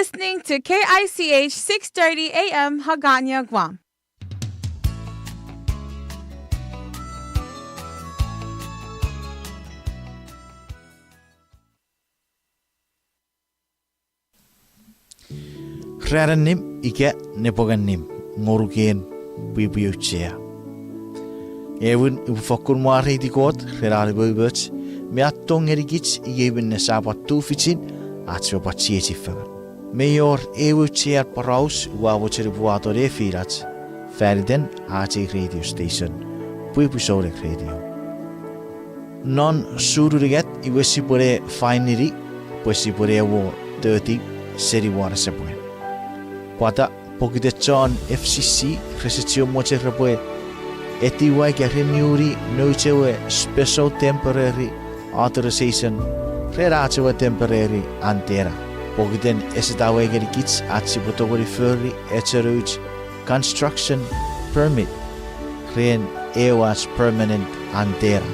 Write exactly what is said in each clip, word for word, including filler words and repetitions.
Listening to K I C H six thirty A M Hagåtña, Guam. Ran annim ika nepwong annim ngonuk en pwipwi auchea. Ewin, upwe fokkun mwareiti Kot ren an umoumoch me an tong ngenikich iei minne sia pwan tufichin ach sipwe pwan chiechi fengen. Mi wor ew auchean poraus ua mochen upwe wato nefinach fan iten ach ei radio station, Pwipwi Souneng Radio. Non sununugat iwe sipwe ne fainini pwe sipwe ne mo toti seni wanesepwan. Pwata? Pokiten chon F C C rese chiwen mochen repwe etiwa ika reniuni nouch ewe special temporary authorization ren ach ewe temporary antenna. Pokiten ese ta wor ngenikich ach sipwe tongeni fori echo nouch construction permit ren ew ach permanent antenna.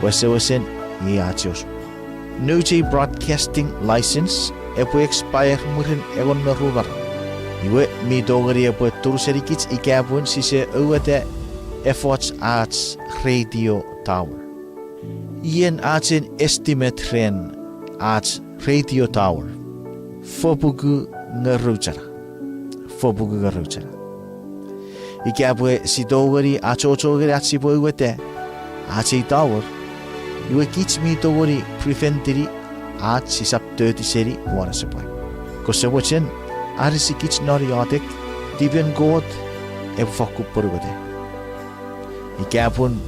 Wesewesen, iei ach osupwang. Nouch ei broadcasting license epwe expire mwirin engon me ru maram. Iwe mi tongeni epwe turusenikich ika pun sise aueta efoch ach radio tower. Ien ach en estimate ren ach radio tower? Fopuku ngerou chana. Fopuku ngerou chana. Ika pwe si tongeni achocho ngeni ach sipwe aueta ach ei tower, iwe kich mi tongeni preventini ach sisap toti seni wanesepwan. Kose mochen anisikich non iotek, tipen Kot epwe fokkun pwonueta. Ika pun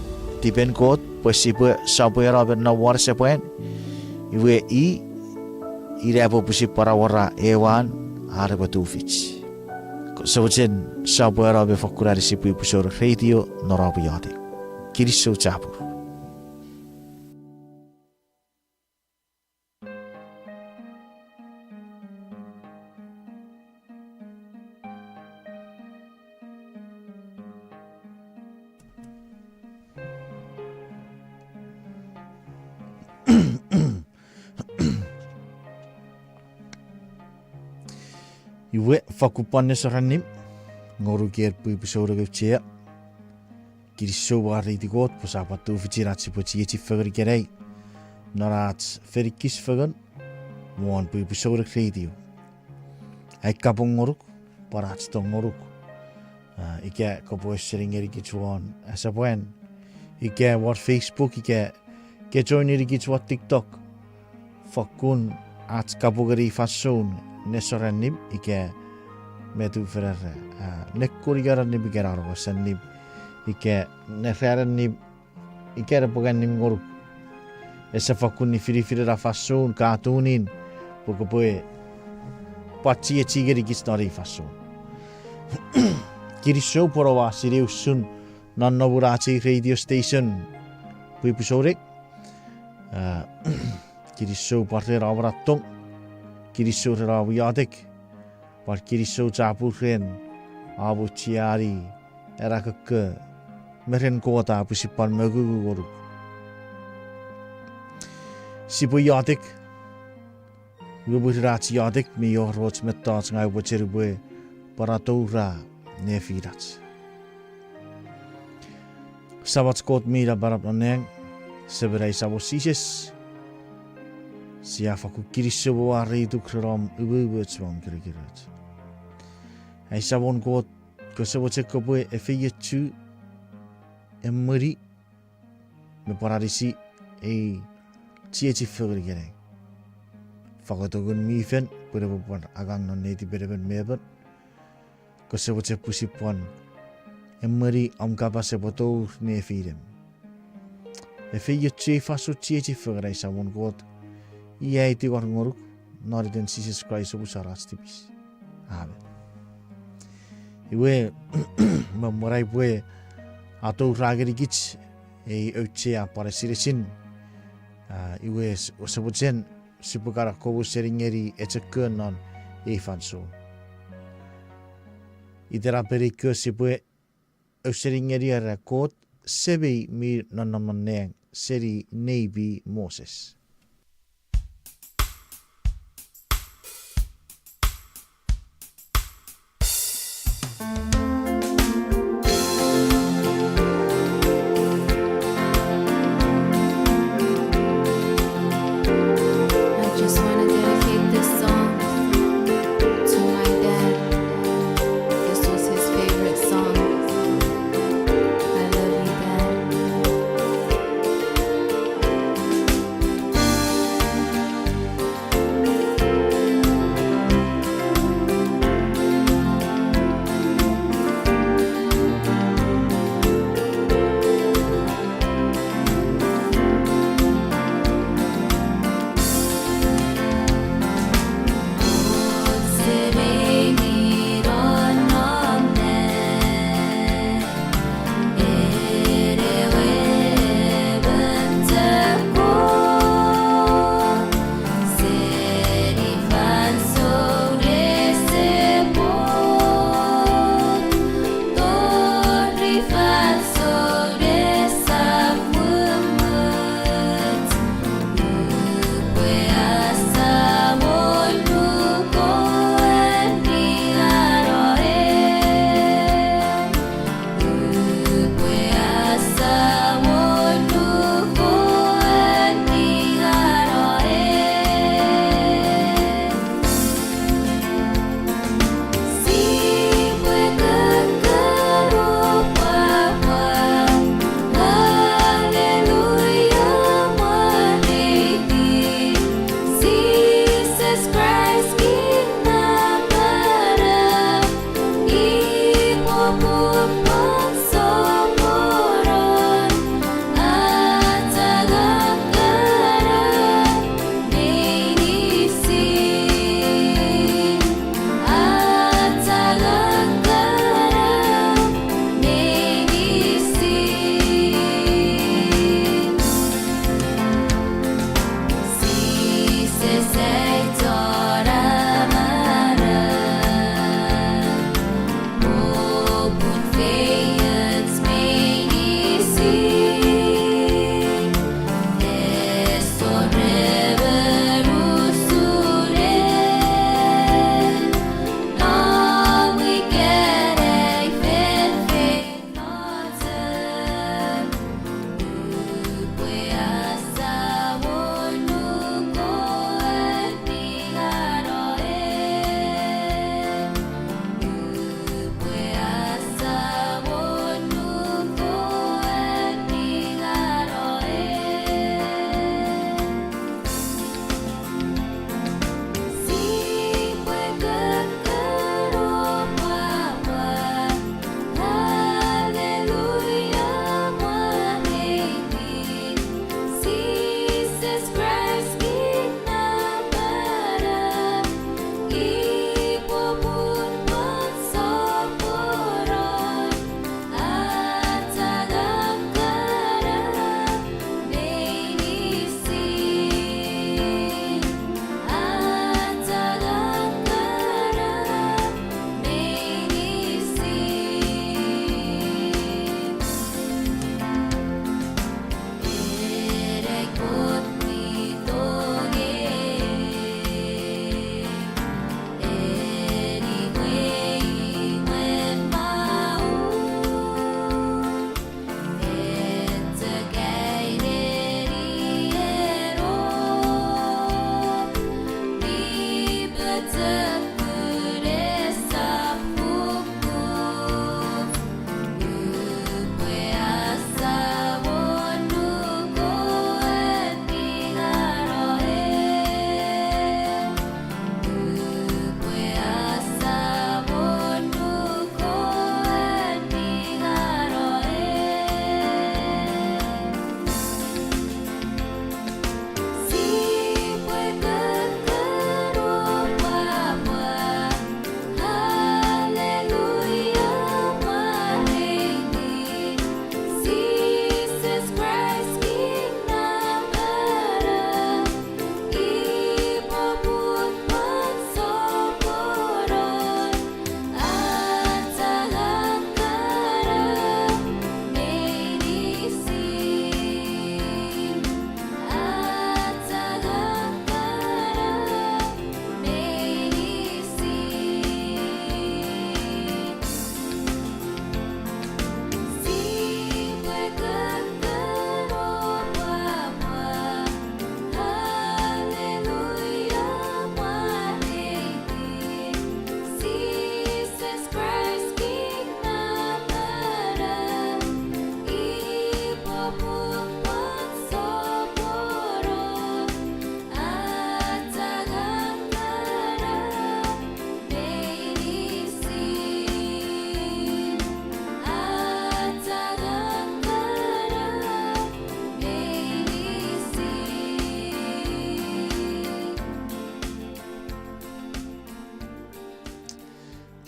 tipen Kot pwe sipwe sopweno me non wanesepwan, iwe i, ina epwe pwisin pwan awora ew an an epwe tufich. Kose mochen sopweno me fokkun anisi Pwipwi Souneng Radio non om iotek. Kinisou chapur. Iwe, fakkun pwan nesor annim ngonuk en Pwipwi Souneng auchea. Kinisou mwareiti Kot pwe sia pwan tufichin ach sipwe chiechi fengen ikenai non ach fenikis fengen won Pwipwi Souneng Radio. Ai kapong ngonuk pwan ach tong ngonuk. A, ika kopwe ausening ngenikich won asepwan, ika won Facebook, ika ke join ngenikich won TikTok. Fokkun ach kapong ngeni fansoun nesor annim ika metu fenera, a, nekkun ika annim ika narowas annim ika neran annim ika nepwong annim ngonuk. Ese fokkun nifinifin ena fansoun ka tunin pwe kopwe pwan chiechi ngenikich non ei fansoun. Kinisou pwe oua sinei usun nonnomun ach ei radio station, Pwipwi Souneng. A, kinisou pwan ren om na tong, kinisou ren om iotek, pwan kinisou chapur ren om aucheani ena kokko me ren Kot a pwisin pwan mongungu ngonuk. Sipwe iotek. Iwe mwirin ach iotek mi wor och mettoch ngang upwe mochen upwe pwan atoura nefinach. Samach Kot mi napanap non nang, Semen ai Samon Jises, sia fakkun kinisou me mwareituk ren om umoumoch me om kirikiroch. Ai Samon Kot, kose mochen kopwe efeiochu, emweni, me pwan anisi ei chiechi fengen ikenai. Fakkun tongen mi fen pwe epwe pwan angang non netipen emon me emon. Kose mochen pwisin pwan emweni om kapas epwe tour nefinem. Efeiochu ei fansoun chiechi fengen ai Samon Kot. Iei ai tingor ngonuk non iten Jises Kraist omusano ach tipis. Amen. Iwe, me mwen ai upwe atoura ngenikich ei auchean pwan esinesin, a, iwe s-, kose mochen sipwe kan akkom ausening ngeni echo kon non ei fansoun. Itenapen ei kon sipwe ausening ngeni ena Kot Semei mi nonnom non nang seni neimi Moses.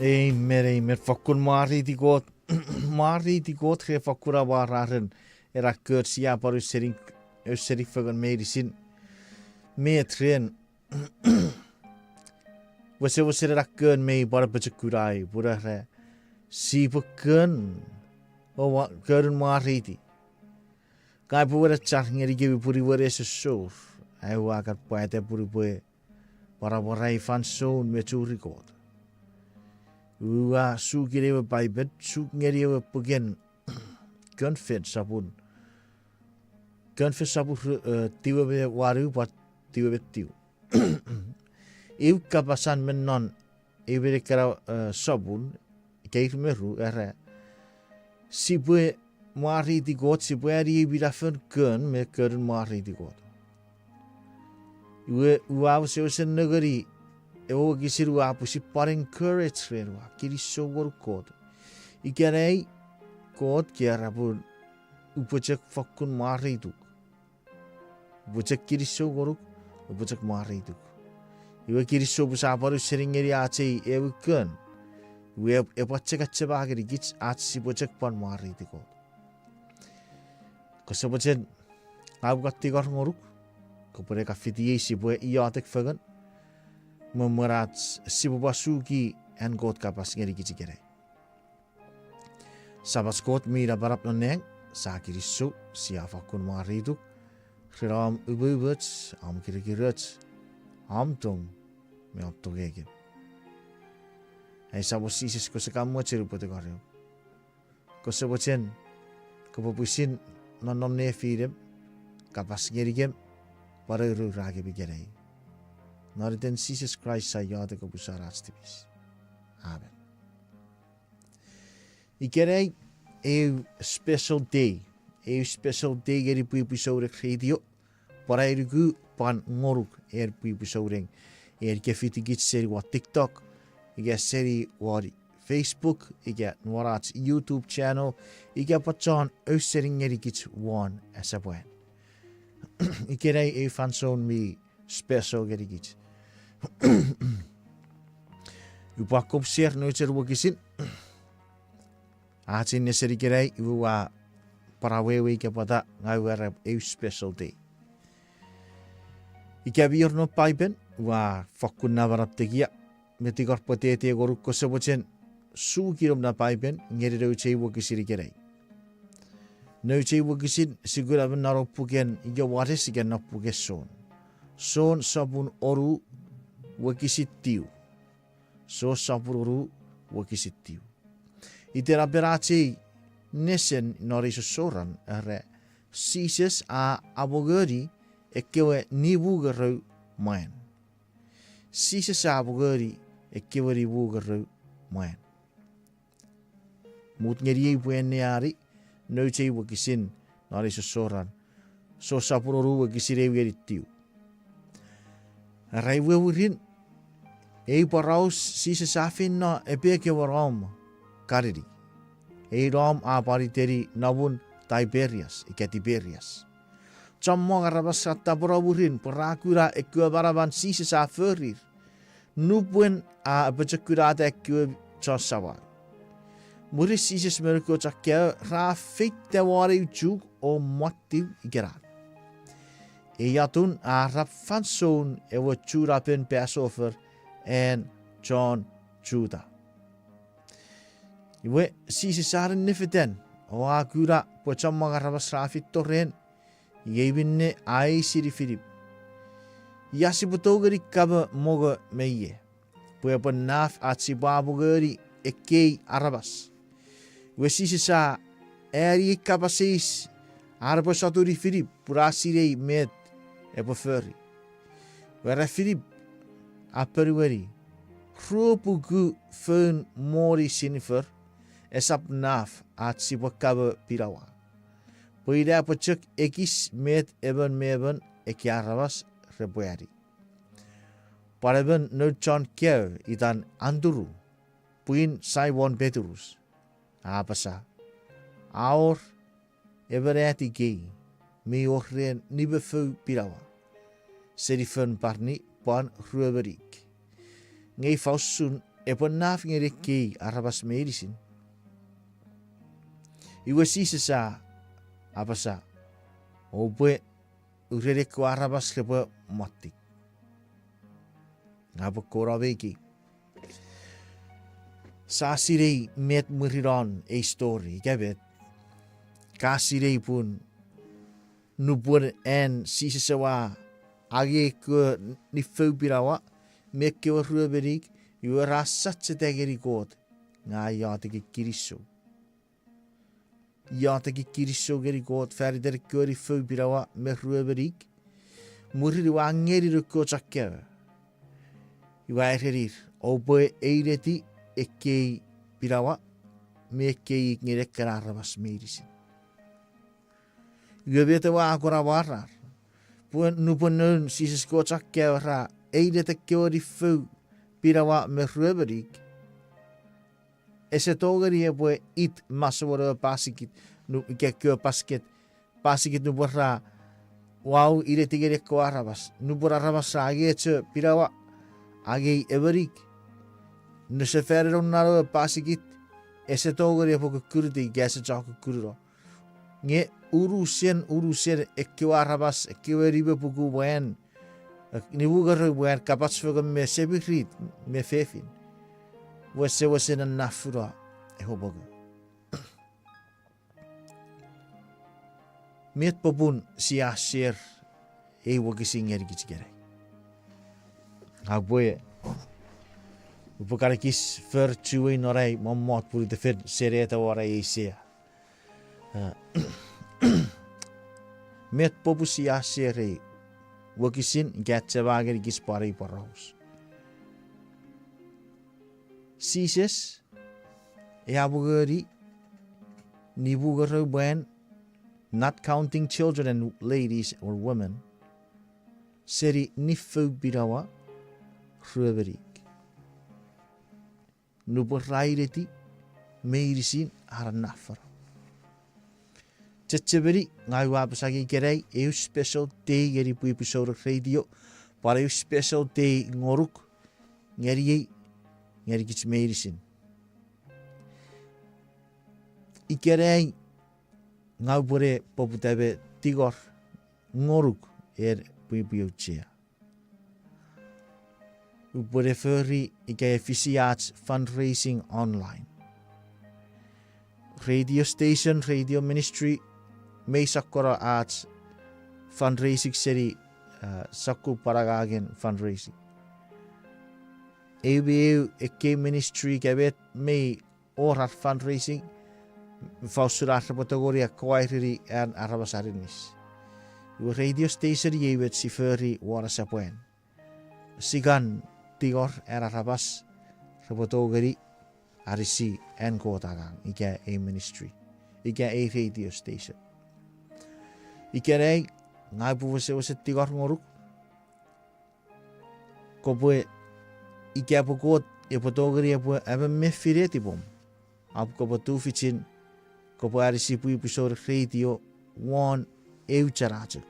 Amen, amen. Fokkun mwareiti Kot. Mwareiti Kot ren fokkun amwararen ena kon sia pwan ausening, ausening fengen meinisin. Met ren wesewesen ena kon mi pwan apochokunai, pun era, sipwe kon, o wa-, konun mwareiti. Ngang upwe wenechar ngenikemi pun iwe ne sossor, ai ua kan pwata pun upwe pwaramwarai fansoun me churi Kot. Ua suki ewe Paipen, suk ngeni ewe puken Confess sopun, Confess sopun ru-, eh, tiwe me wanu pwan tiwe me tiw. Eu kapasan me non eu me nekkena, eh, sopun, ika ir me ru, era, sipwe mwareiti Kot, sipwe ani ei minafon kon me konun mwareiti Kot. Iwe ua wesewesen nengeni ewe wokisin, ua pwisin pwan encourage ren, ua kinisou ngonuk Kot. Ikenai Kot ke era pun upwe chok fokkun mwareituk. Upwe chok kinisou ngonuk, upwe chok mwareituk. Iwe kinisou pwe sia pwan ausening ngeni ach ei ewe kon. Iwe epwe chok achema ngenikich ach sipwe chok pwan mwareiti Kot. Kose mochen, ngang upwe kan tingor ngonuk, kopwe ne kan fitiei sipwe iotek fengen, me mwen ach sipwe pwan suki an Kot kapas ngenikich ikenai. Samach Kot mi napanap non nang, sia kinisou, sia fokkun mwareituk ren om umoumoch, om kirikiroch, om tong, me om tongekem. Ai Samon Jises, kose kan mochen upwe tingorem. Kose mochen, kopwe pwisin nonnom nefinem, kapas ngenikem, pwan aurourakem ikenai. Non iten Jises Kraist sia iotek, kapusan ach tipis. Amen. Ikenai eu special day, eu special day ngeni pwipwi souneng radio, pwan ai nuku pwan ngonuk en pwipwi souneng, en ke fitikich seni won TikTok, ika seni won Facebook, ika won ach YouTube channel, ika pwan chon ausening ngenikich won asapwan. Ikenai eu fansoun mi special ngenikich. Upwe akkom share nouch en wokisin. Ach ei nesen ikenai, iwe ua pwan awewe ika pwata ngang ua era eu special day. Ika mi wor non Paipen, ua fokkun namanam tekia, me tingor pwetete ngonuk kose mochen suki nom non Paipen ngeni nouch ei wokisin ikenai. Nouch ei wokisin sia kuna me non puken Iowanes ika non puken Son. Son sopun onu wokisin tiw. Son sopun onu wokisin tiw. Itenapen ach ei nesen non ei sossoran era, Jises a amongoni ekkewe nimu ngerou mwan. Jises a amongoni ekkewe nimu ngerou mwan. Mut ngeniei pwe anneani nouch ei wokisin non ei sossoran, Son sopun onu wokisin ew ngeni tiw. Era iwe mwirin, ei poraus Jises a feino epek ewe nom Kalili. Ei nom a pwan iteni nomun Taiperias, ika Tiberias. Chommong aramas ra tapweno mwirin pwe ra kuna ekkewe manaman Jises a forir nupwen a apochokunata ekkewe chon samau. Mwirin Jises me noun kewe chon kaeo ra feita won eu chuk o mwattiw ikenan. Ei atun a arap fansoun ewe chunapen Passover an chon Juta. Iwe Jises a nennefetan o a kuna pwe chommong aramas ra feito ren, iei minne a eisini Filip, ia sipwe tou ngeni kamo mongo me ie, pwe epwe naf ach sipwe amongoni ekkei aramas? Iwe Jises a eani ei kapas eis an epwe sotuni Filip pun a sinei met epwe fori. Iwe era Filip a ponueni, ruopuku foun moni sinifer esap naf ach sipwe kamo pinawa, pwe ina epwe chok ekis met emon me emon ekkei aramas repwe ani. Pwan emon noun chon kaeo itan Andru, pwin Saimon Petrus, a apasa, a wor emon at ikei mi wor ren nimefou pinawa seni foun parni pwan ruemon ik. Nge ifa usun epwe naf ngeni ekkei aramas meinisin. Iwe Jises a apasa, oupwe uren ekkewe aramas repwe mottik. Nge pwe kouno me ikei, sia sinei met mwirin ei story ika met. Ka sinei pun nupwen an Jises ewe a angei ekkewe niffou pinawa me ekkewe ruemon ik, iwe ra sacheta ngeni Kot, nge iotek kinisou. Iotek kinisou ngeni Kot faniten ekkewe niffou pinawa me ruemon ik. Mwirin iwe a ngeni noun Kot chokkewe, iwe a erenir, oupwe eineti ekkei pinawa me ekkei ik ngeni ekkena aramas meinisin. Iwe met ewe a kon amwarar? Pwe nupwen noun Jises kewe chokkewe ra eineti ekkewe niffou pinawa me ruemon ik, ese tongeni epwe it masouen ewe pasikit, nu-, ika ekkewe pasikit, pasikit nupwen ra wau ineti ngeni ekkewe aramas. Nupwen aramas ra angei echo pinawa, angei emon ik, nesefaneno non ewe pasikit, ese tongeni epwe kukkunutiw ika ese chok kukkununo. Nge unusen, unusen ekkewe aramas, ekkewe nimepuku mwan, nimungerou mwan, kapach fengen me semirit me fefin, wesewesen annafuno ewe mongo. Met popun sia share ei wokisin ngenikich ikenai? Upwe, upwe kan ekis for chuei non ai mommot pun itefen seneta won ai eisea. Met popun sia share ei wokisin ika achema ngenikich pwan ei poraus? Jises e amongoni nimungerou mwan, not counting children and ladies or women, seni niffou pinawa, ruemon ik. Nupwen ra ineti, meinisin ar annafuno. Chechemeni, ngang ua apasa nge ikenai eu special day ngeni pwipwi Souneng Radio, pwan eu special day ngonuk, ngeniei, ngenikich meinisin. Ikenai ngang upwene poputa me tingor ngonuk en pwipwi auchea. Upwene fori ika efisi ach fundraising online. Radio station, radio ministry, mei sokkono ach fundraising seni, uh, sokkun pwan angangen fundraising. Eu me eu ekkei ministry ika met mei wor ar fundraising, ifa usun ar repwe tongeni acquire-ni an aramas aninis. Iwe radio station iei met si fori won asapwan. Sikan tingor an aramas repwe tongeni anisi an Kot angang ika ei ministry, ika ei radio station. Ikenai, ngang upwe wesewesen tingor ngonuk, kopwe, ika pwe Kot epwe tongeni epwe emon mefi netipom, ap kopwe tufichin, kopwe anisi pwipwi Souneng Radio won eu chana chok.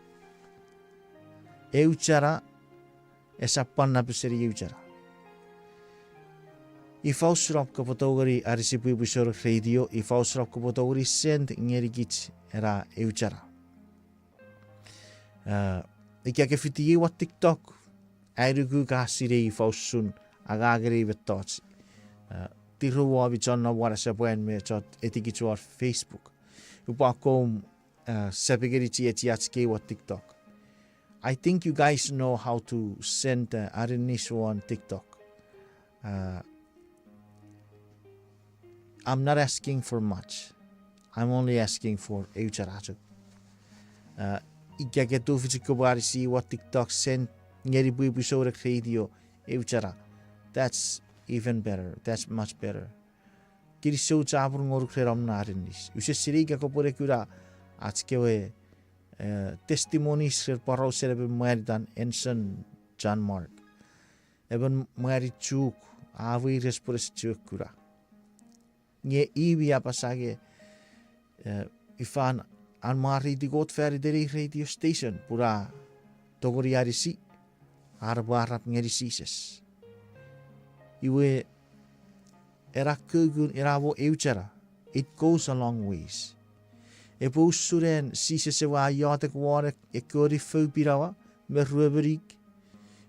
Eu chana, esap pwan napeseni eu chana. Ifa usun ap kopwe tongeni anisi pwipwi Souneng Radio, ifa usun ap kopwe tongeni send ngenikich ena eu chana? Uh, ika ke fitiei won TikTok, ai nuku ka sinei ifa usun angangen ei mettoch. Uh, tirou womi chon nom won asapwan me chon etikich won Facebook. Upwe akkom, uh, sapengeni chiechiach kei won TikTok. I think you guys know how to send, uh, aninis won TikTok. Uh, I'm not asking for much. I'm only asking for eu chana chok. Uh, ika ke tufichin kopwe anisi won TikTok, send ngeni pwipwi Souneng Radio eu chana. That's even better. That's much better. Kinisou chapur ngonuk ren om na aninis. Use sinei ika kopwe ne kuna ach kewe, uh, testimonies ren porausen emon mwan itan Ensign John Mark. Emon mwan Chuuk, a weires pwe ese chiwen kuna. Nge i mi apasa nge, uh, ifan an mwareiti Kot faniten ei radio station pun a tongeni anisi ar epwe arap ngeni Jises. Iwe, ena kukun ina mo eu chana, it goes a long ways. Epwe usun an Jises ewe a iotek won ek-, ekkewe niffou pinawa me ruemon ik,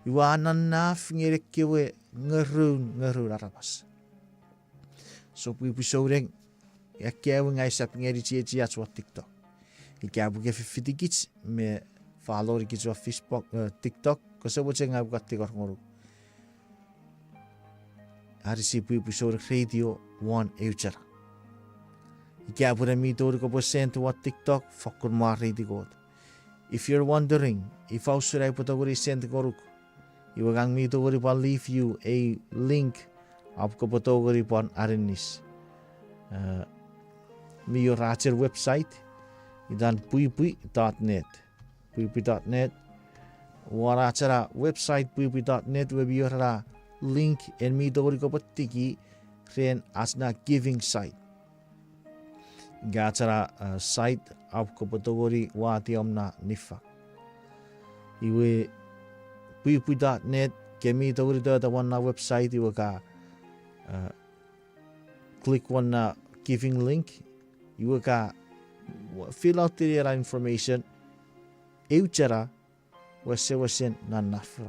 iwe a nonnaf ngeni ekkewe ngerou, ngerou aramas. So pwipwi souneng, akkaewin ngang usap ngeni chiechiach won TikTok. Ika pwe ke fifitikich me follownikich won Facebook, eh, TikTok, kose mochen ngang upwe kan tingor ngonuk. Anisi pwipwi souneng radio won eu chana. Ika pwe mi tongeni kopwe send won TikTok, fokkun mwareiti Kot. If you're wondering ifa usun ai upwe tongeni send ngonuk, iwe ngang mi tongeni pwan leave you a link, ap kopwe tongeni pwan aninis. Eh, mi wor ach ei website, itan pwipwi dot net. Pwipwi dot net. Won ach ena website pwipwi dot net we mi wor ena link en mi tongeni kopwe tiki ren ach na giving site. Ika ach ena, eh, site ap kopwe tongeni wati om na niffang. Iwe pwipwi dot net, ke mi tongeni tota won na website iwe ka, eh, click won na giving link, iwe ka fill out ena information, eu chana, wesewesen nonnaf.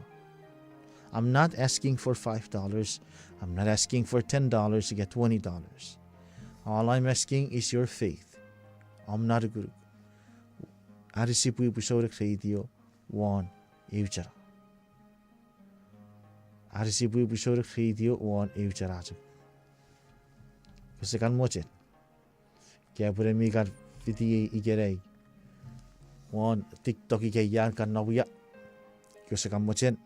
I'm not asking for five dollars. I'm not asking for ten dollars to get twenty dollars. All I'm asking is your faith. Om na nukunuk. Anisi pwipwi souneng radio won eu chana. Anisi pwipwi souneng radio won eu chana chok. Kose kan mochen. Ika pwe mi kan fitiei ikenai won TikTok ika ian kan nom ia. Kose kan mochen,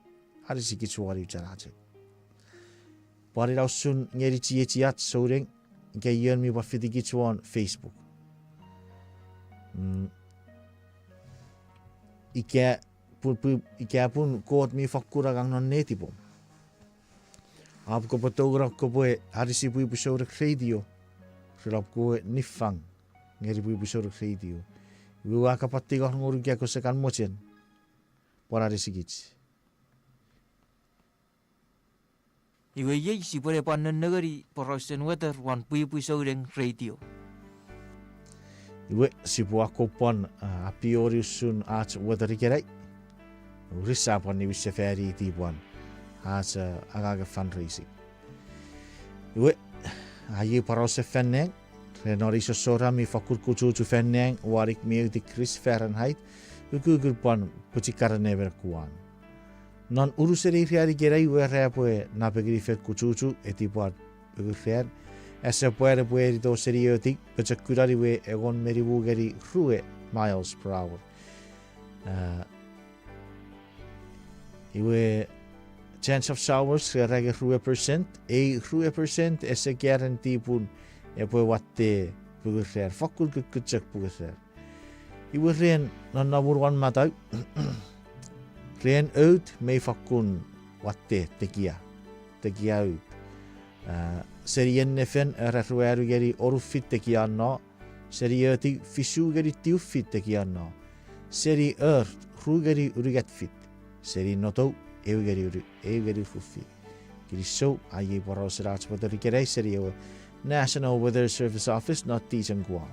anisikich won eu chana chok. Pwan ina usun ngeni chiechiach souneng, ika ion mi pwan fitikich won Facebook. Mm. Ika pun, pun, ika pun Kot mi fakkun angang non netipom, ap kopwe tongeni kopwe anisi pwipwi souneng radio ren ap kopwe niffang ngeni pwipwi souneng radio. Iwe ua kan pwan tingor ngonuk ika kose kan mochen pwan anisikich. Iwe iei sipwene pwan nennengeni porausen weter won pwipwi souneng radio. Iwe sipwe akkom pwan, ah, apioni usun ach weter ikenai. Uri sa pwan niwin sefani iti pwan ach, ah, angangen fundraising. Iwe, a iei porausen fan nang, ren non ei sossor mi fakkun kuchuchu fan nang, wanik me eu degrees Fahrenheit, ukukun pwan pwichikaren emon kuwan. Non unusen ei ran ikenai iwe ra pwe napengeni fen kuchuchu, eti pwan ukukun ran, ese pwan epwe enito seni iotik, pochokunan iwe engon me nimu ngeni rue miles per hour. Ah, iwe chance of showers ra nge rue percent, ei rue percent ese guarantee pun epwe watte pungun ran, fakkun kukkun chok pungun ran. Iwe ren nonnomun won matau, ren out mei fakkun watte tekia, tekia out. Ah, seni ennefen era ruanu ngeni onu fit tekia no, seni iotik fisu ngeni tiu fit tekia no, seni earth ru ngeni unungat fit, seni notou eu ngeni unu, eu ngeni ru fit. Kinisou, a iei porausen ach weter ikenai seni ewe National Weather Service Office non Teaching Guam.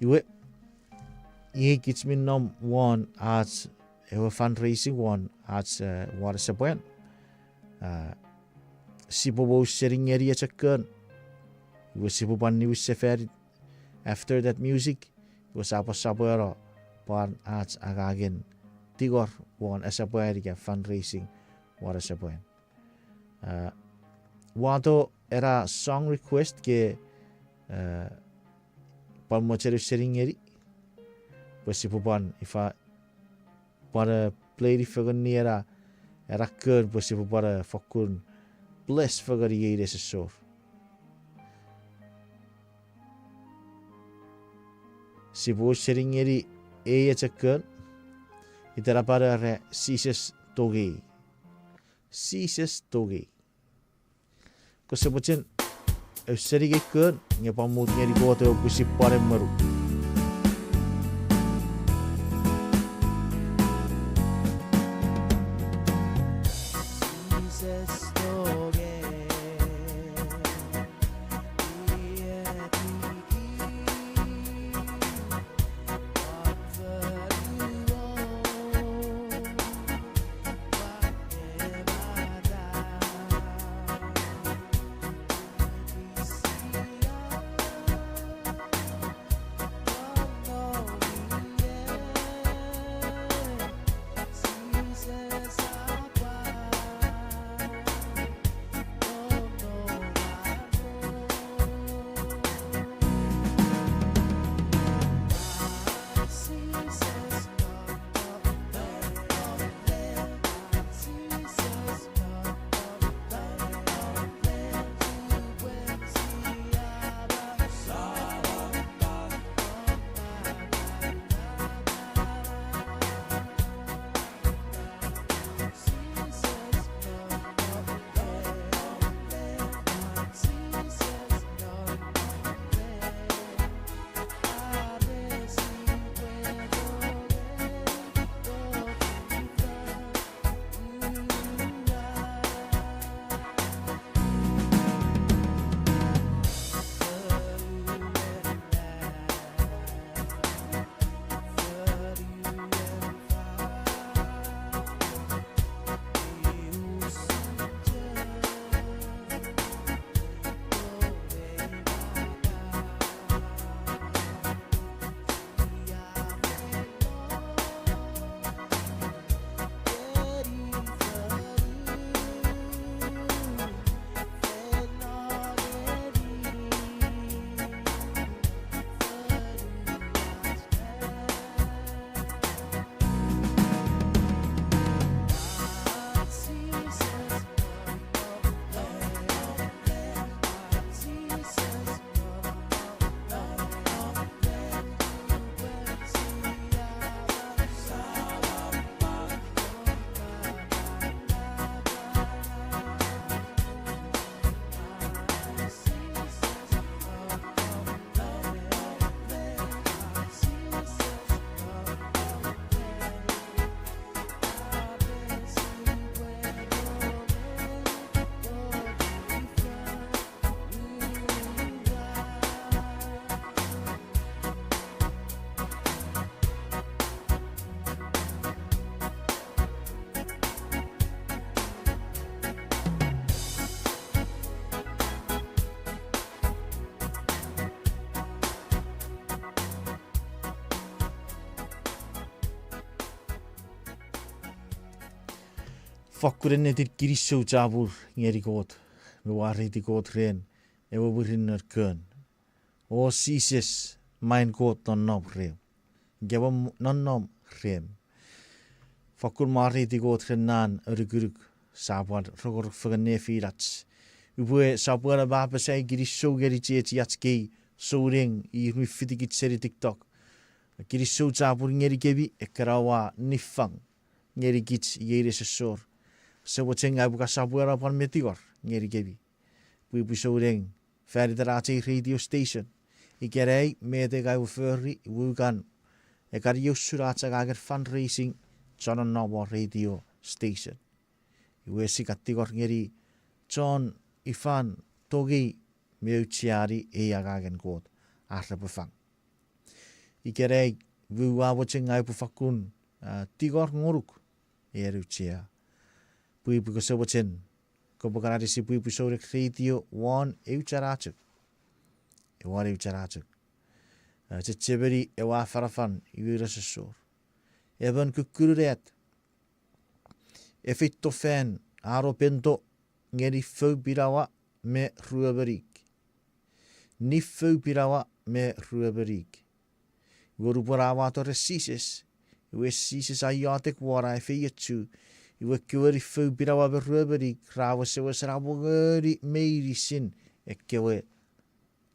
Iwe, iei kich mi nom won ach ewe fundraising won ach, eh, won esepwan. Ah, sipwe mwo seni ngeni echo kon. Iwe sipwe pwan niwin sefani after that music. Iwe sa pwan sopweno pwan ach angangen tingor won esepwan ika fundraising won esepwan. Ah, wato ena song request ke, eh, pwan mochenu seni ngeni. Pwe sipwe pwan ifa pwan, eh, play-ni fengen ni ena, ena kon pwe sipwe pwan, eh, fokkun bless fengen iei nesosor. Sipwe seni ngeni ei echo kon, iten a pwan era Jises tongei. Jises tongei. Kose mochen. ausening ei kon, nge pwan mut ngeni Kot ewe pwisin pwan emwenuk. Fokkun ennetin kinisou chapur ngeni Kot, me mwareiti Kot ren ewe mwirinnon kon. O Jises, main Kot nonnom rem. Nge mwo nonnom rem. Fokkun mwareiti Kot ren an anukunuk, sa pwan rongorong fengen nefinach. Upwe sopweno me apasa ai kinisou ngeni chiechiach kei souneng ir mi fitikich seni TikTok. Kinisou chapur ngenikemi ekkena oua niffang ngenikich iei nesosor. Ese mochen ngang upwe ka sopweno pwan me tingor ngenikemi pwipwi souneng fan iten ach ei radio station. Ikenai met ei ngang upwe fori, iwe kan ekkana usun ach angangen fundraising chon nonnom won radio station. Iwe sia kan tingor ngeni chon ifan tongei me aucheani ei angangen Kot ar repwe fang. Ikenai, iwe ua mochen ngang upwe fakkun, a, tingor ngonuk, e auchea, pwipwi kose mochen kopwe kan anisi pwipwi souneng radio won eu chanachok. E won eu chanachok. A, chechemeni ewe afanafan iwe nesosor. Emon kukkunun at e feito fan an opento ngeni fou pinawa me ruemon ik. Niffou pinawa me ruemon ik. Iwe nupwen a wato ren Jises, iwe Jises a iotek won, a efeiochu, iwe ekkewe niffou pinawa me ruemon ik ra wesewesen amongoni meinisin ekkewe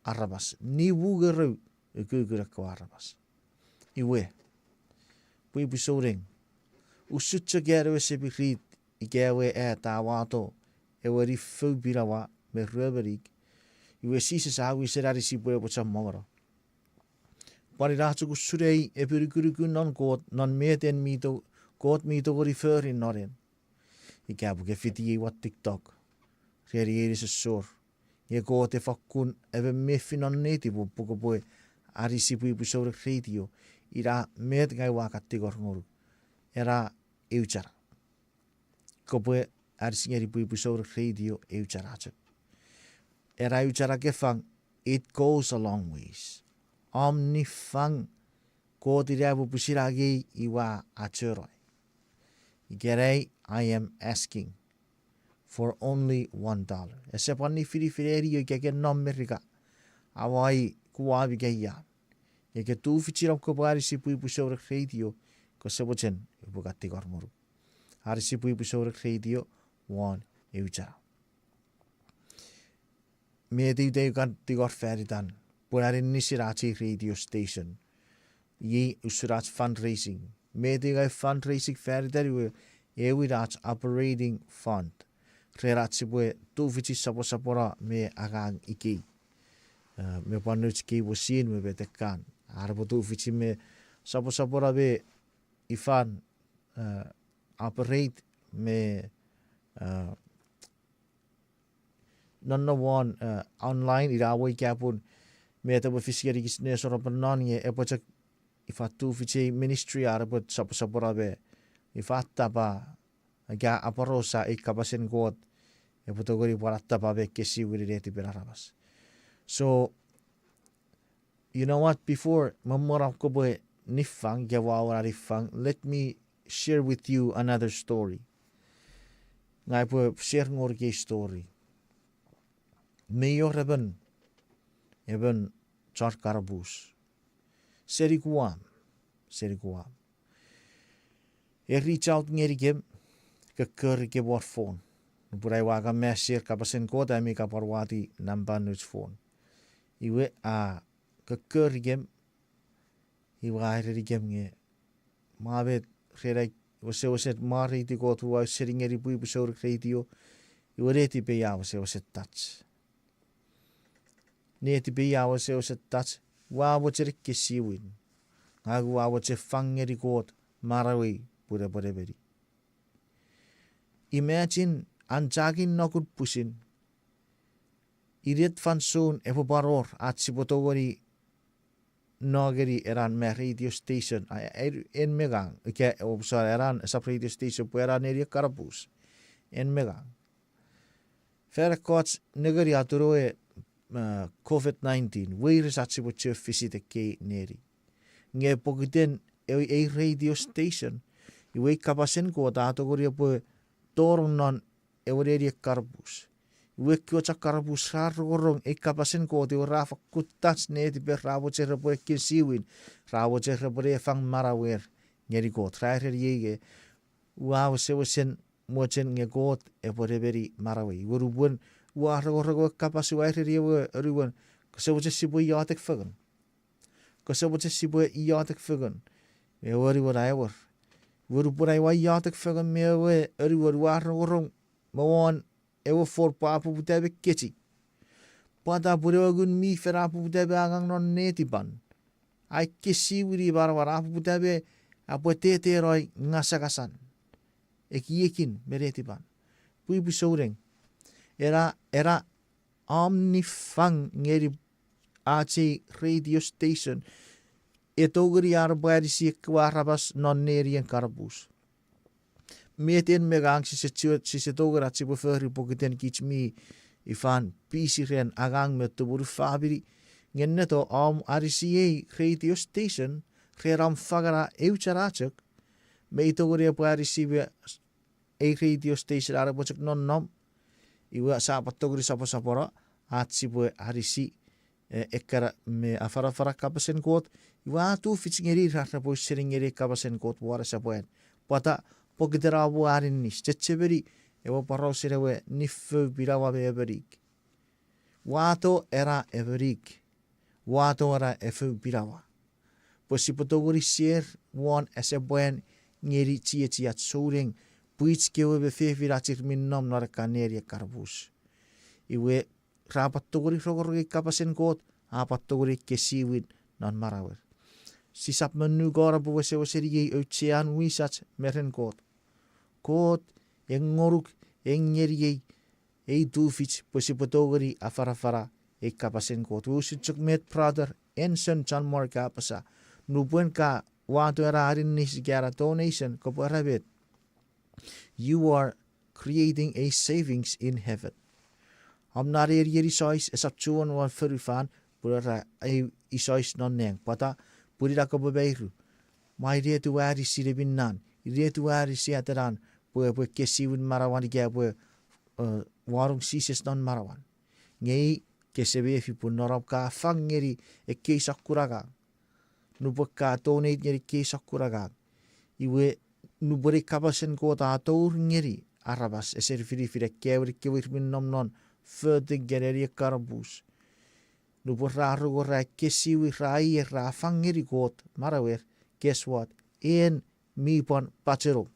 aramas. Nimu ngerou ukukun ekkewe aramas. Iwe, pwipwi souneng, usun chok an ewe semirit ika ewe at a wato ewe niffou pinawa me ruemon ik, Iwe Jises a wisen anisi pwe epwe chommongono. Pwan ina chok usun ei epinukunuku non Kot, non met en mi to-, Kot mi tongeni fori non en. Ika pwe ke fiti ei won TikTok, reni ei nesosor, nge Kot e fakkun emon mefi non netipom pwe kopwe anisi pwipwi souneng radio, ina met ngang ua kan tingor ngonuk. Ena eu chana. Kopwe anisi ngeni pwipwi souneng radio eu chana chok. Ena eu chana ke fang, it goes a long ways. Om niffang, Kot ina epwe pwisin angei iwe a achono. Ikenai, I am asking for only one dollar. Ese pwan nifinifin eni ika ke nom Merika, awai kuwami keian. Nge ke tufichin om kopwe anisi pwipwi souneng radio, kose mochen upwe kan tingor ngonuk. Anisi pwipwi souneng radio won eu chana. Met eu te kan tingor fan itan, pwe aninnisin ach ei radio station. Iei usun ach fundraising. Met eu ngai fundraising fan itan iwe, ewin ach operating fund. Ren ach sipwe tufichin soposopono me angang ikei. Eh, me pwan nouch kei wosin me metekan. Ar epwe tufichin me soposopono me ifan, eh, operate me, eh, nonno won, eh, online, ina wei kapun, met epwe fis ngenikich nesor pwe non nge epwe chok ifa tufichei ministry ar epwe soposopono me ifa attapa, ika aporausa ei kapasen Kot, epwe tongeni pwan attapa me ekkesiwin netipen aramas. So, you know what, before, me mwen om kopwe niffang, ika ua wor niffang, let me share with you another story. Ngang upwe share ngonuk ei story. Mi wor emon, emon chon karapus. Seni Guam, seni Guam. E reach out ngenikem, kokkorikem won phone. Nupwen ai ua kan share kapasen Kot, ami kan pwan wati nampan nouch phone. Iwe a kokkorikem, iwe a erenikem nge, ma met ren ai wesewesen mwareiti Kot ua ausening ngeni pwipwi souneng radio, iwe netipei a wesewesen touch. Netipei a wesewesen touch, ua mochen ekkesiwin. Ngang ua mochen fang ngeni Kot manauei pun epwe nemeni. Imagine an chaki nokun pwisin, inet fansoun epwe pwan wor ach sipwe tongeni no ngeni enan me radio station, a, en, en me ngang, ika, o, sorry, enan esap radio station pwe enan neni ekkanapus. En me ngang. Fan ekkoch nengeni atun ewe, eh, covid nineteen, weires ach sipwe chok visit ekkei neni. Nge pokiten ewe, ei radio station, iwe ei kapasen Kot a tongeni epwe tonong non ewe neni ekkanapus. Iwe ekkewe chon karapus ra rongorong ei kapasen Kot, iwe ra fakkun touch netiper, ra mochen repwe ekkesiwin, ra mochen repwe ne fang manauer ngeni Kot. Ra ereniei nge, ua wesewesen mochen nge Kot epwe nemeni manauei. Iwe nupwen ua rongorong ewe kapas, ua ereni ewe anuon, kose mochen sipwe iotek fengen? Kose mochen sipwe iotek fengen? Ewe anuon a ewer. Iwe nupwen ai ua iotek fengen me ewe anuon, ua rongorong me won ewe phone pwe a poputa me kechiw. Pwata? Pun ewe Ngun mi Fel a poputa me angang non netipan. A ekkesiwini manauan, a poputa me epwe tetenoi ngasangasan, ekiekin me netipan. Pwipwi souneng. Ena, ena om niffang ngeni ach ei radio station, e tongeni an epwe anisi ekkewe aramas non nenien kanapus. Met en me ngang sise, sise tongeni ach sipwe fori pokiten kich mi ifan pisi ren angang me tumunu famini. Nge enneto om anisi ei radio station ren om fangeno eu chana chok, me i tongeni epwe anisi me ei radio station an epwe chok nonnom, iwe sia pwan tongeni soposopono ach sipwe anisi, eh, ekkana me afanafana kapasen Kot, iwe a tufich ngeni ra repwe ausening ngeni kapasen Kot won esapwan. Pwata? Pokiten a mo aninnis, chechemeni ewe porausen ewe niffou, pinawa me emon ik. Wato ena emon ik. Wato ena efou pinawa. Pwe sipwe tongeni share won esapwan ngeni chiechiach souneng, pwich kewe me fefin ach ir mi nom non ekkan neni ekkanapus. Iwe, ra pwan tongeni rongorong ei kapasen Kot, a pwan tongeni ekkesiwin non manauer. Sisap monukano pwe wesewesen iei auchean wisach me ren Kot. Kot e ngonuk, e ngeniei ei tufich pwe sipwe tongeni afanafana ei kapasen Kot. Usun chok met brother Anson John Mark a apasa, nupwen ka wato ena aninnis ika ena donation, kopwe era met, you are creating a savings in heaven. Om na nenien isois esap chuen won fonufan, pun era eu isois non nang. Pwata? Pun ina kopwe mairu. Mwa inet ua anisi neminnan, inet ua anisi atenan, pwe epwe ekkesiwin manauan ika epwe, eh, wanong Jises non manauan. Nge i kese mefi pun non om ka fang ngeni ekkei sokkun angang, nupwen ka donate ngeni ekkei sokkun angang, iwe nupwen ei kapasen Kot a tour ngeni aramas, ese nifinifin ekkewe, ekkewe ir mi nom non fotek ngeni ekkana pus, nupwen ra rongorong ekkesiwin, ra ier, ra fang ngeni Kot manauer, guess what? En mi pwan pachenong.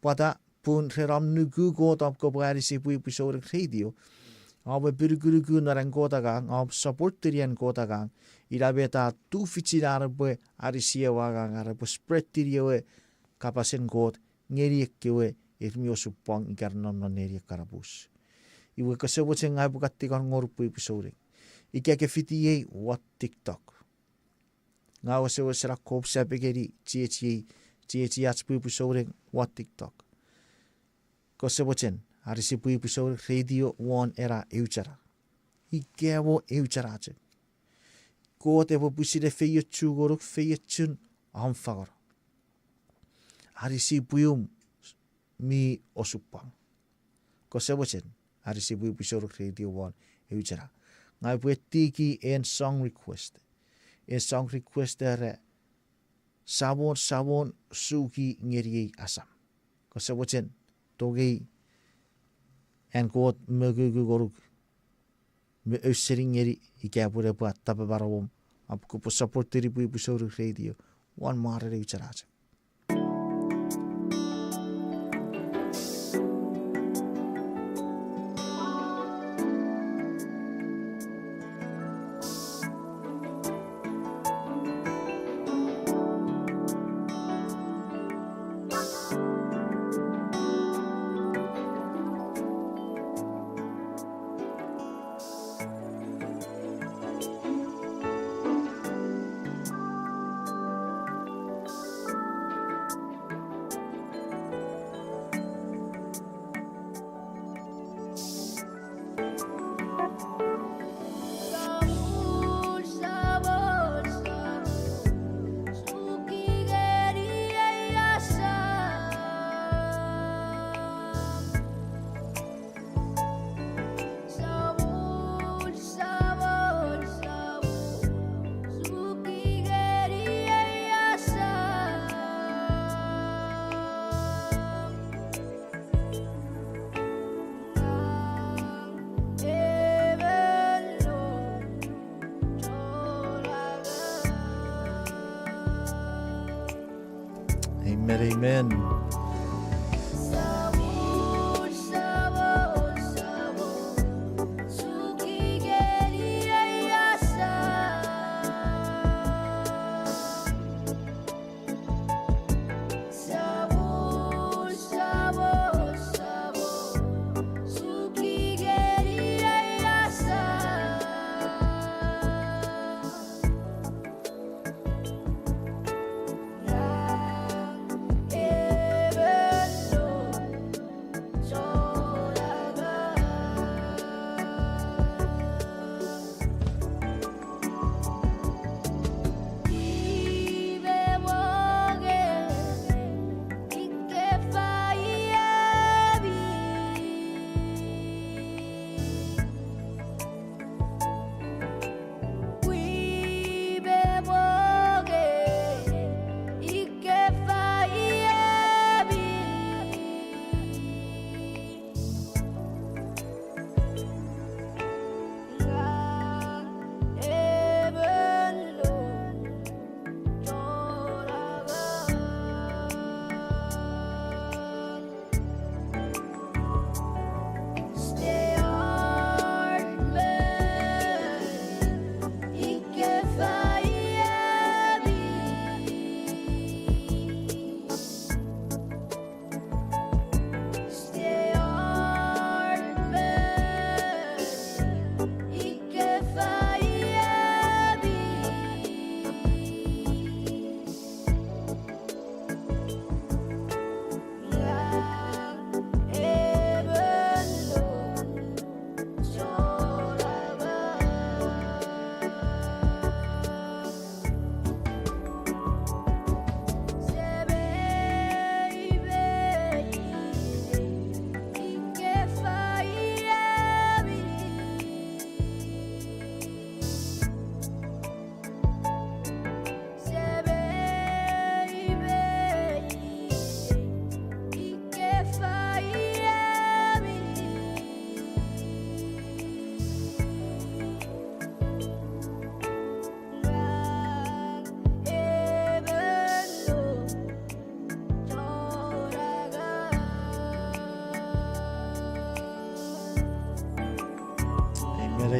Pwata? Pun ren om nuku Kot om kopwe anisi pwipwi souneng radio, om epinukunuku non an Kot angang, om supportini an Kot angang, ina met a tufichin an epwe anisi ewe angang, an epwe spreadini ewe kapasen Kot ngeni ekkewe ir mi osupwang ika nom non neni ekkana pus. Iwe kose mochen ngang upwe kan tingor ngonuk pwipwi souneng, ika ke fitiei, won TikTok. Ngang wesewesen akkom sapengeni chiechiei, chiechiach pwipwi souneng won TikTok. Kose mochen anisi pwipwi souneng radio won ena eu chana, ika mo eu chana chok. Kot epwe pwisin efeiochu ngonuk feiochun om fangeno. Anisi pwium mi osupwang. Kose mochen anisi pwipwi souneng radio won eu chana, ngang upwe tiki en song request. En song request era, Samon, Samon, suki ngeniei asam. Kose mochen tongei an Kot mokuku ngonuk me ausening ngeni ika pwe epwe atapa manauom, om kopwe supportini pwipwi souneng radio won mwarin eu chana chok. Amen, amen.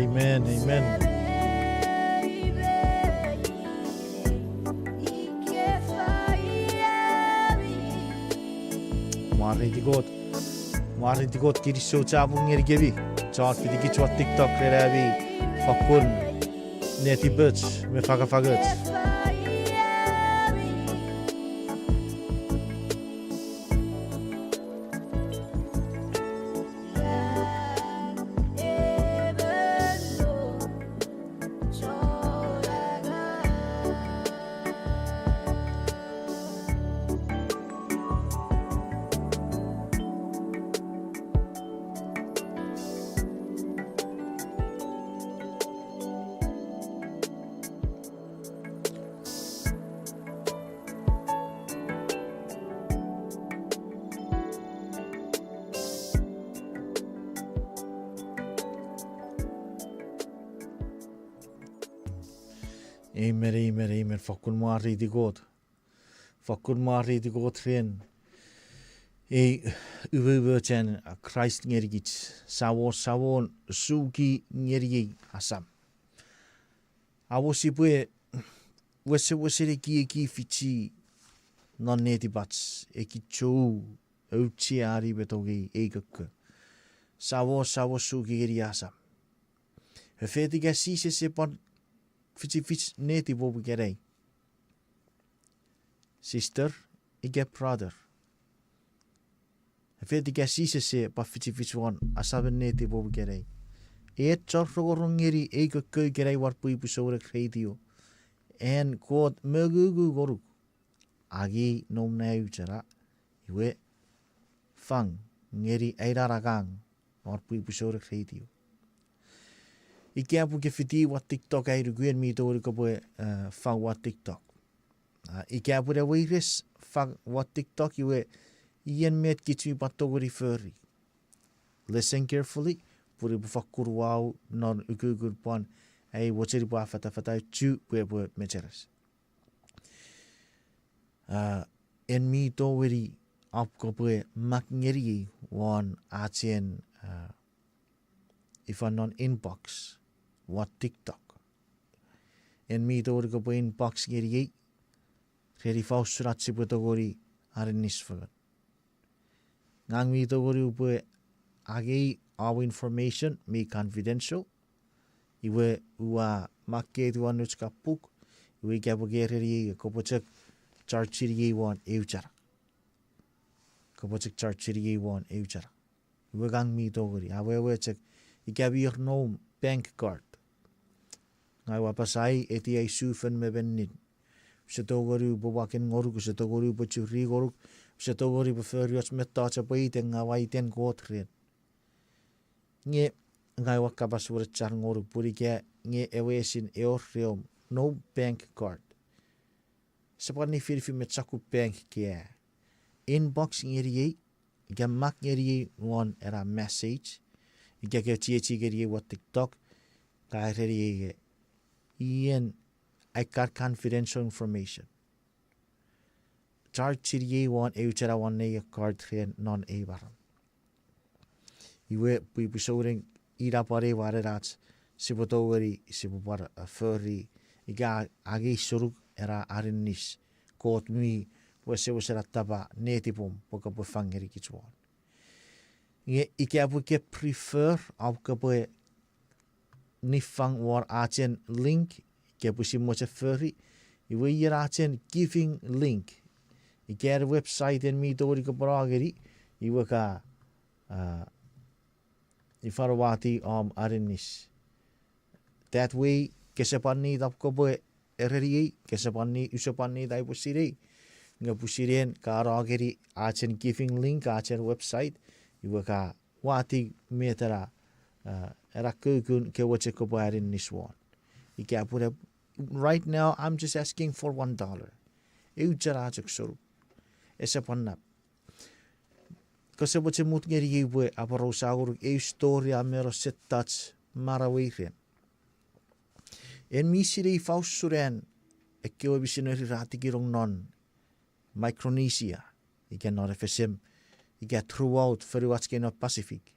Amen, amen. Mwareiti Kot. Mwareiti Kot, kinisou chapur ngenikemi chon fitikich won TikTok ren ami fakkun netipoch me fangafangoch. Amen, amen, amen. Fakkun mwareiti Kot. Fakkun mwareiti Kot ren ei umoumochen Kraist ngenikich. Samon, Samon, suki ngeniei asam. Amo sipwe wesewesen ekieki fichi non netipach, ekichou, aucheani me tongei ei kokko. Samon, Samon, suki ngeniei asam. Efetika Jises epwe pwan fichifich netipom ikenai, sister ika brother? Efetika Jises epwe pwan fichifich won asamen netipom ikenai? Ei chon rongorong ngeni ei kokko ikenai won pwipwi souneng radio, an Kot mongungu ngonuk, angei noum na auchea, iwe fang ngeni ai na angang won pwipwi souneng radio. Ika pwe ke fiti won TikTok, ai nuku en mi tongeni kopwe, eh, fang won TikTok. Ah, ika pwe ne weires fang won TikTok, iwe ien met kich mi pwan tongeni fori? Listen carefully, pun upwe fakkun uwau non ukukun pwan ai mochen upwe afatafata uchu pwe epwe mecheres. Ah, en mi tongeni, ap kopwe mak ngeniei won achen, ah, ifa non inbox won TikTok. En mi tongeni kopwe inbox ngeniei ren ifa usun ach sipwe tongeni aninis fengen. Ngang mi tongeni upwe angei om information mi confidential, iwe ua makketiw won nouch kapuk, iwe ika pwe ke ereniei, kopwe chok charge-iniei won eu chana. Kopwe chok charge-iniei won eu chana. Iwe ngang mi tongeni, awewe chok, ika mi wor noum bank card. Ngang ua apasa ai eti ai sufen me mennin. Use tongeni upwe waken ngonuk, use tongeni upwe churi ngonuk, use tongeni upwe fori och mettoch epwe iten ngang ua iten Kot ren. Nge ngang ua kapas wenechar ngonuk pun ika nge ewe esin e wor reom noum bank card, ese pwan nifinifin met sokkun bank ka. Inbox ngeniei, ika mak ngeniei won ena message, ika ke chiechi ngeniei won TikTok, ka ereniei nge ien ai kan confidential information. Charge-iniei won eu chana won nei card ren non ei maram. Iwe pwipwi souneng, ina pwan ei wanenach sipwe tongeni, sipwe pwan, eh, fori ika angei sonuk ena aninis Kot mi wesewesen attapa netipom pwe kopwe fang ngenikich won. Nge ika pwe ke prefer om kopwe niffang won achen link, ke pwisin mochen fori, iwe ien achen giving link, ika website en mi tongeni kopwe no ngeni, iwe ka, ah, ifa uwati om aninis. That way, kese pwan need om kopwe ereniei, kese pwan need, use pwan need ai upwe sinei. Nge pwisin en ka no ngeni achen giving link, achen website, iwe ka wati met ena, ah, ena kukun ke mochen kopwe aninis won. Ika pwe, right now, I'm just asking for one dollar. Eu chana chok sonuk. Ese pwan nap. Kose mochen mut ngeniei pwe aporausa ngonuk eu story a mano settach manauei ren. En mi sinei ifa usun an ekkewe misineri ra tikinong non Micronesia, ika non F S M, ika throughout fonuach kei non Pacific.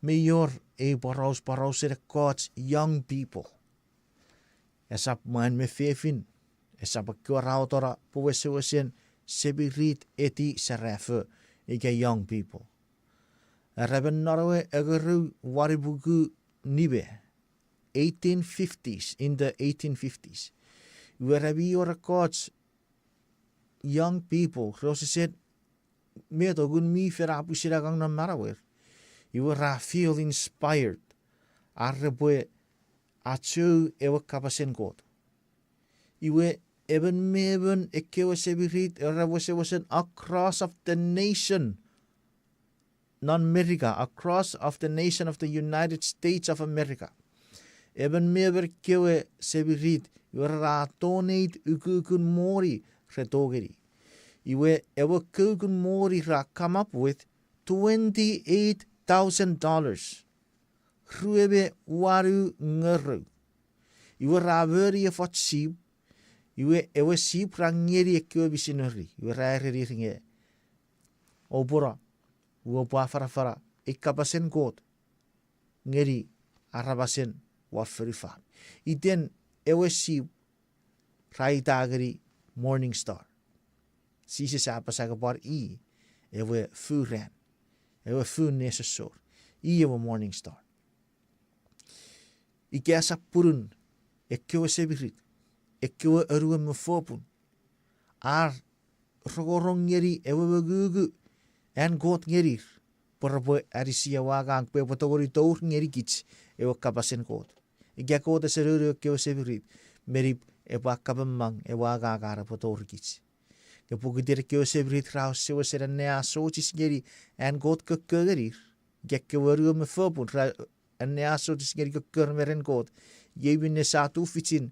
Mi wor ei poraus, porausen ekkoch young people. Esap mwan me fefin, esap ekkewe ra otona pwe wesewesen semirit, eti, serafo, ika young people. Era emon non ewe engerou wanipuku nime, eighteen fifties, in the eighteen fifties. Iwe ra mi wor ekkoch young people, re osesen met o Ngun mi Fel a pwisin angang non manauer. Iwe ra feel inspired, ar repwe achou ewe kapasen Kot. Iwe emon me emon ekkewe semirit era wesewesen across of the nation non Merika, across of the nation of the United States of America. Emon me emon ekkewe semirit, iwe ra donate ukukun moni re tongeni. Iwe ewe ukukun moni ra come up with twenty-eight thousand dollars. Rue me wanu ngerou. Iwe ra moni efoch sip, iwe ewe sip ra ngeni ekkewe misineri, iwe ra erenir nge, oupwe no, oupwe afanafana ei kapasen Kot ngeni aramasen won fonufan. Iten ewe sip ra ita ngeni Morning Star. Jises a apasa nge pwan i ewe fuu ran, ewe fuu nesosor, i ewe Morning Star. Ika esap punun ekkewe semirit, ekkewe anuon me fopun, ar rongorong ngeni ewe mongungun an Kot ngenir, pwe repwe anisi ewe angang pwe epwe tongeni tour ngenikich ewe kapasen Kot. Ika Kot ese nounou ekkewe semirit, meni epwe akapamang ewe angang ar epwe tour kich. Nge pokiten ekkewe semirit ra wesewesen anneasochis ngeni an Kot kokko ngenir, ika ekkewe anuon me fopun ra anneasochis ngeni kokkor me ren Kot, iei minne sia tufichin,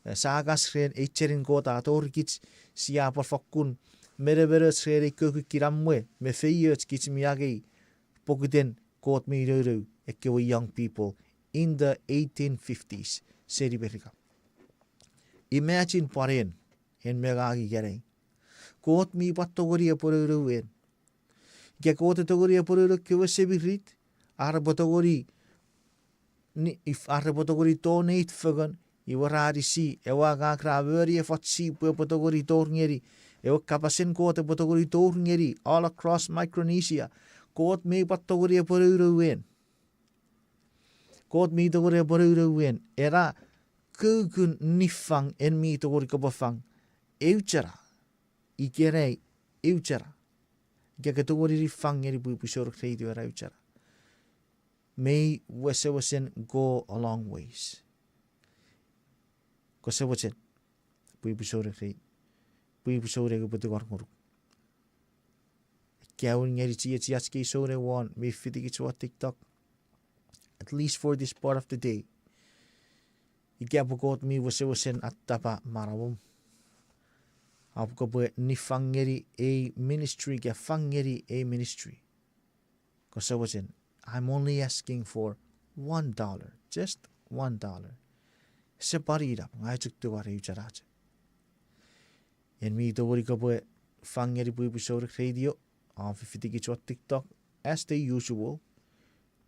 eh, sia ngas ren ei chenin Kot a tori kich, sia pwan fakkun menemenoch ren ei kokkun kinamwe me feioch kich mi angei pokiten Kot mi nounou ekkewe young people in the eighteen fifties seni Merika. Imagine pwan en, en me ngang ikenai. Kot mi pwan tongeni epwe nounou en. Ika Kot e tongeni epwe nounou ekkewe semirit, ar repwe tongeni, ni, if, ar repwe tongeni donate fengen, iwe ra anisi ewe angang ra moni efoch sip pwe epwe tongeni tour ngeni ewe kapasen Kot, epwe tongeni tour ngeni all across Micronesia. Kot mi pwan tongeni epwe nounou en. Kot mi tongeni epwe nounou en. Ena ukukun niffang en mi tongeni kopwe fang eu chana ikenai, eu chana. Ika ke tongeni niffang ngeni Pwipwi Souneng Radio ena eu chana, mei wesewesen go a long ways. Kose mochen, Pwipwi Souneng, Pwipwi Souneng epwe tingor ngonuk. Ika un ngeni chiechiach kei souneng won mi fitikich won TikTok, at least for this part of the day, ika pwe Kot mi wesewesen attapa manauom, a pwe kopwe niffang ngeni ei ministry, ika fang ngeni ei ministry. Kose mochen, I'm only asking for one dollar, just one dollar. Ese pwan inap, ngang chok tungor eu chana chok. En mi tongeni kopwe fang ngeni Pwipwi Souneng Radio, a fifitikich won TikTok, as the usual.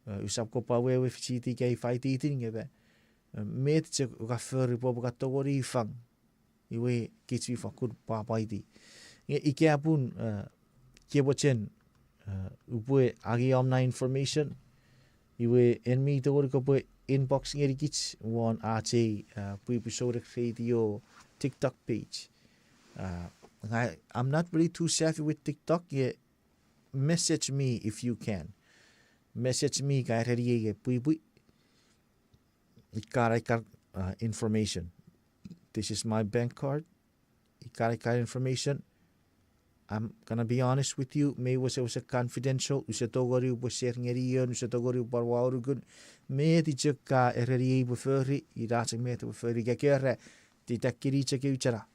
Eh, usap kopwe awewe fichiti ika ifa ititin nge pwe, eh, met chok ka fori pwe ka tongeni fang. Iwe kich mi fakkun pwapwaiti. Nge ika pun, eh, ke mochen, eh, upwe angei om na information, iwe en mi tongeni kopwe inbox ngenikich won ach ei, eh, Pwipwi Souneng Radio TikTok page. Uh, I, I'm not really too savvy with TikTok, nge message me if you can. Message me ika ereniei nge pwipwi, ika ika, uh, information. This is my bank card. Ika ika information. I'm gonna be honest with you, mei wesewesen confidential, use tongeni upwe share ngeni ion, use tongeni upwe pwan wanukun, met chok ka ereniei upwe fori, ina chok met upwe fori, ika ke era, titakini chok eu chana.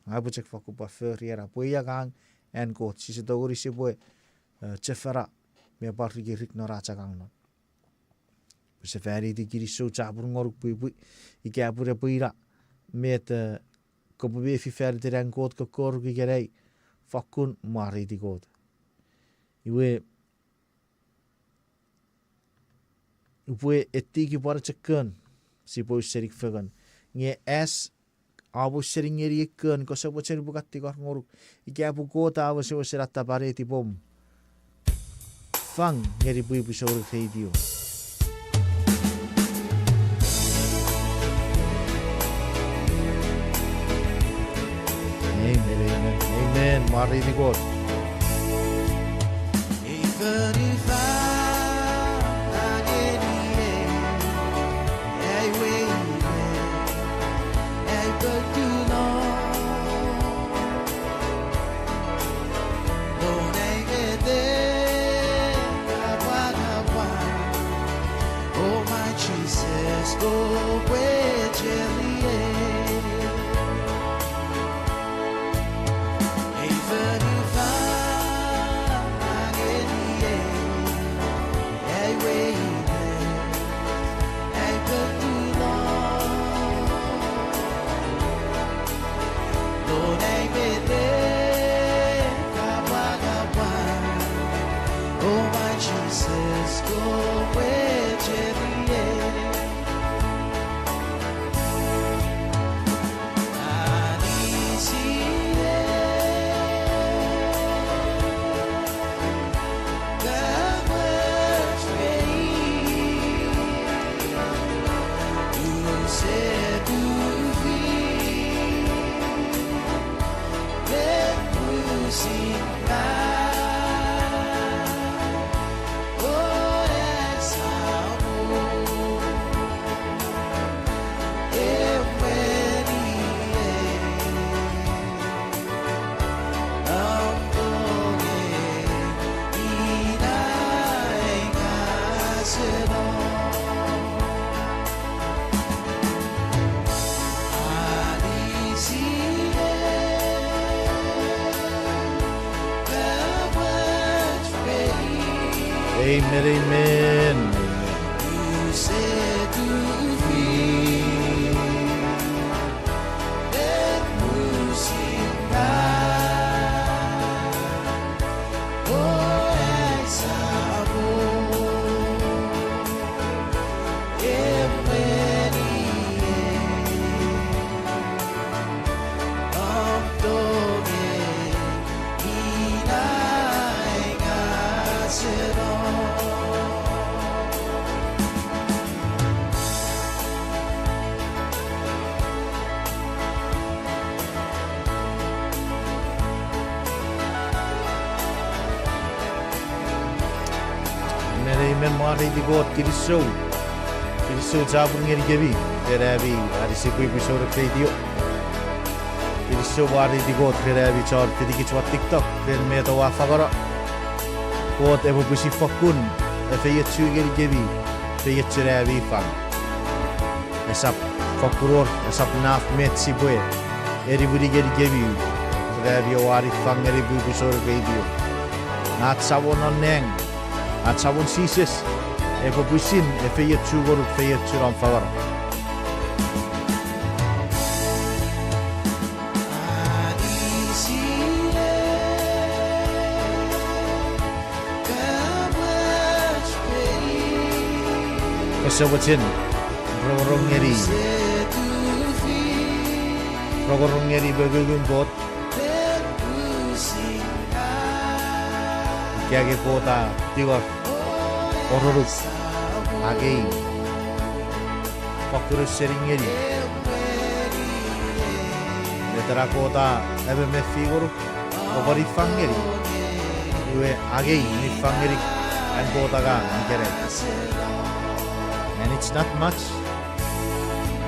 Ngang upwe chok fakkun pwan fori ena pwe ia ngang an Kot, sise tongeni sipwe, eh, chefona me pwan rikirik non ach angang non. Pwe sefaniti kinisou chapur ngonuk pwipwi, ika pun epwe ina met, eh, kopwe mefi faniten an Kot kokkoruk ikenai, fakkun mwareiti Kot. Iwe, Upwe etiki pwan chok kon, sipwe ausening fengen. Nge as a ausening ngeni ei kon, kose mochen upwe kan tingor ngonuk. Ika pwe Kot a wesewesen atapa netipom, fang ngeni pwipwi souneng feitiw. Amen, amen, amen. Mwareiti Kot. Amen, amen. Amen, amen, mwareiti Kot, kinisou. Kinisou chapur ngenikemi, ren ami anisi pwipwi souneng feitiw. Kinisou mwareiti Kot ren ami chon fitikich won TikTok ren met oua fangeno. Kot epwe pwisin fokkun efeiochu ngenikemi feiochun ami fang. Esap fokkun wor, esap naf met sipwe eniwini ngenikemi ren ami oua fang ngeni pwipwi souneng feitiw. Ach Samon non nang, ach Samon Jises, epwe pwisin efeiochu ngonuk feiochun om fangeno. Kose mochen rongorong ngeni, rongorong ngeni mongungun Kot. Ika nge Kot a tingor oronuk, angei, fokkun ausening ngeni. Met ena Kot a emon me fi ngonuk, oupwe niffang ngeni. Iwe angei niffang ngeni an Kot angang ikenai. And it's not much.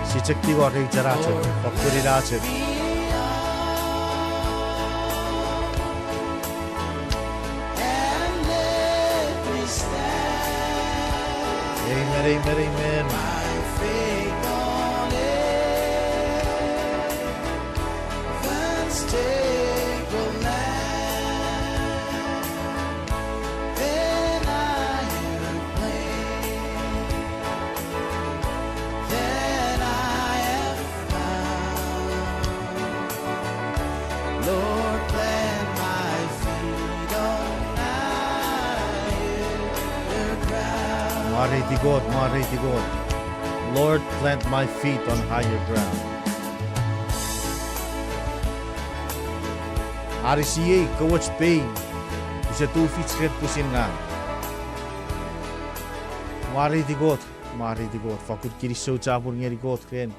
Sia chok tingor eu chen ach, fokkun ina chok. Amen, amen, amen. Mwareiti Kot, mwareiti Kot. Lord, plant my feet on higher ground. Anisiei kowoch pei, use tufich ren pwisin ngang. Mwareiti Kot, mwareiti Kot. Fakkun kinisou chapur ngeni Kot ren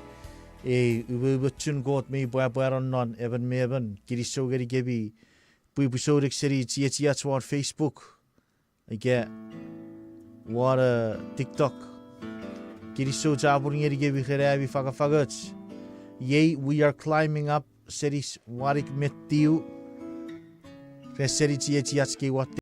ei umoumochun Kot mi pwapwa non non emon me emon. Kinisou ngenikemi pwipwi sounik seni chiechiach won Facebook ika won TikTok. Kinisou chapur ngenikemi ren ami fangafangoch. Iei we are climbing up seni s-, wanik me tiu, ren seni chiechiach kei won